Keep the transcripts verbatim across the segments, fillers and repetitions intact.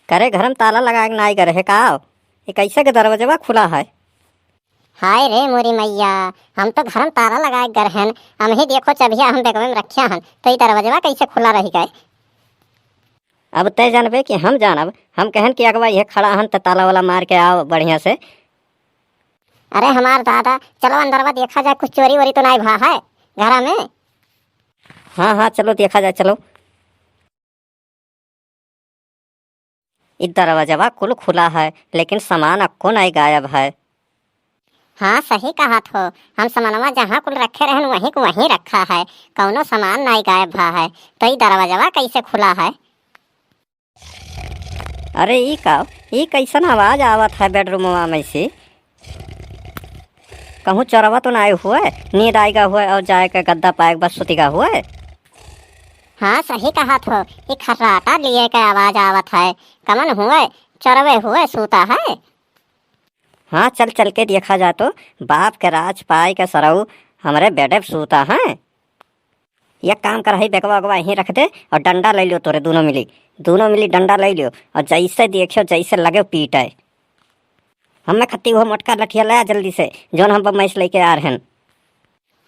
करे घर में ताला लगाए के नाई करे है का? ये कैसे के दरवाजवा खुला है? हाय रे मोरी मैया, हम तो घर में ताला लगाए के गए हन, हम ही देखो चबिया हम बेगवे में रखिया हन, तो ई दरवाजवा कैसे खुला रह गए? अब तय जानबे कि हम जानब, हम कहन कि अगवा ये खड़ा हन त ताला वाला मार के आओ बढ़िया से। अरे हमार दादा, चलो अंदरवा देखा जाए, कुछ चोरी वोरी तो नाई भा है घरा में? हाँ, हाँ, चलो देखा जाए, चलो। ई दरवाजवा कुल खुला है, लेकिन सामान अक्को नाई गायब है। हाँ, सही कहत हो, हम सामानवा जहाँ कुल रखे रहन, वहीं को वहीं रखा है, कौनो सामान नाई गायब भा है, तो ई दरवाजवा कैसे खुला है? अरे, ई का, ई कैसन आवाज आवत है बेडरूमवा में से? कहूँ चोरवा तो ना आए हुए, नींद आएगा हुए और जाए के गद्दा पाए के बस सुतिगा हुए। हाँ, सही कहत हो, ई खर्राटा लिए के आवाज आवत है, कमन हुए, चोरवे हुए सूता है। हाँ, चल, चल के देखा जा तो, बाप के राज पाए के सरऊ हमरे बेडे पे सूता है। एक काम कर, हई बेगवा उगवा यहीं रख दे और डंडा ले लियो तोरे दोनों मिली, दोनों मिली डंडा ले लियो और जैसे देखियो, जैसे लगे पीटे। हमें खत्ती वो मोटका लठिया लाया जल्दी से, जौन हम बम्बई से लेके आ रहे हैं।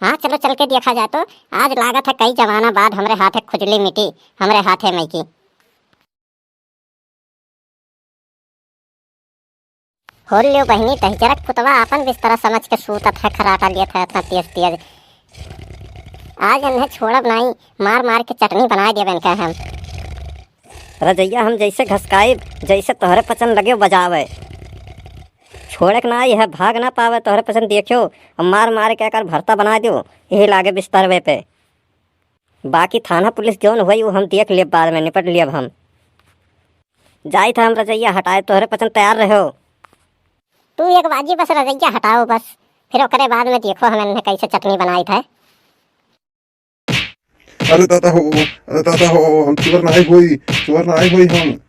हाँ, चलो चल के देखा जाए तो, आज लागत है कई जमाना बाद हमरे हाथे खुजली मिटी, हमरे हाथे मई की। हो लियो बहिनी, दहिजरक पुतवा आपन बिस्तरा समझ के सूतत है, खर्राटा लियत है इतना तेज तेज। आज इन्हें छोड़ब नाई, मार मार के चटनी बनाए देब इनका हम। रजैया हम जैसे घसकाइब, जैसे तोहरे पचन लगे बजावे। छोड़े के नाई है, भाग ना पावे तोहरे पचन, देखियो, अब मार मार के एकर भरता बनाए दियो, यही लागे बिस्तरवे पे। बाकी थाना पुलिस जौन होई, उ हम देख लेब, बाद में निपट लेब हम। जाइत है हम रजैया हटाए, तोहरे पचन तैयार रहो। तू एक बाजी बस रजैया हटाओ बस, फिर ओकरे बाद में देखो हम इन्हें कैसे चटनी बनाइत है। अरे दादा हो, अरे दादा हो, हम चोर नाई होई, चोर नाई होई हम।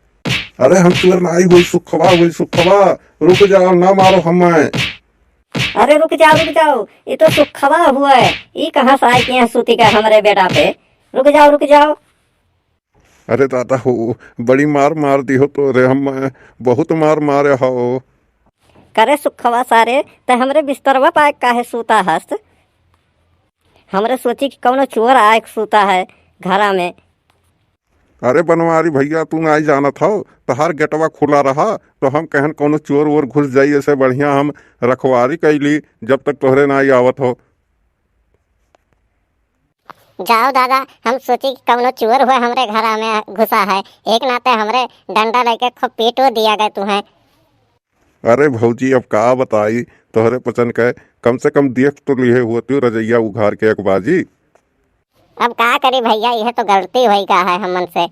अरे हम चोर नाई होई, सुखवा होई, सुखवा, रुक जाओ, ना मारो हमें। अरे रुक जाओ, रुक जाओ, ये तो सुखवा हुआ है, ये कहाँ से आई के यहाँ सूती का हमरे बेडा पे? रुक जाओ, रुक जाओ। अरे दादा हो, बड़ी मार मार दिहो तोरे, हम बहुत मार मारे हो। करे सुखवा सारे, ते हमरे बिस्तरवा पाए काहे सूता हस्त? हमरे सोची कि कौनो चोर आए के सूता है घरा में। अरे बनवारी भैया, तू नाई जानत हो, तोहार गेटवा खुला रहा, तो हम कहन कौनो चोर वोर घुस जाई, ऐसे बढ़िया हम रखवारी कैली, जब तक तोहरे नाई आवत हो। जाओ दादा, हम सोची कि कौनो चोर हुए हमरे घरा में घुसा है, एक नाते हमरे डंडा लेके खूब पीटो दिया गए तुम्हें। अरे भौजी, अब का बताई तोहरे पचन के, कम से कम देख तो लिहे हुआ तू रजैया उघार के एक बाजी। अब का करी भैया, यह तो गलती होई गा है हमन से।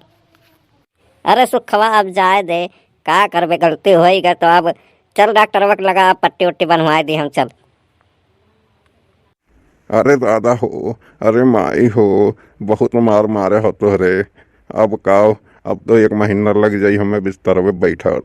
अरे सुखवा, अब जाए दे, का करबे, गलती होई गा तो अब चल डॉक्टरवा के लगा, अब पट्टी उट्टी बनवाए दी हम, चल। अरे दादा हो, अरे माई हो, बहुत मार मारे हो तोहरे। अब का, अब तो एक महीना लग जाई हमें बिस्तर पे बैठल।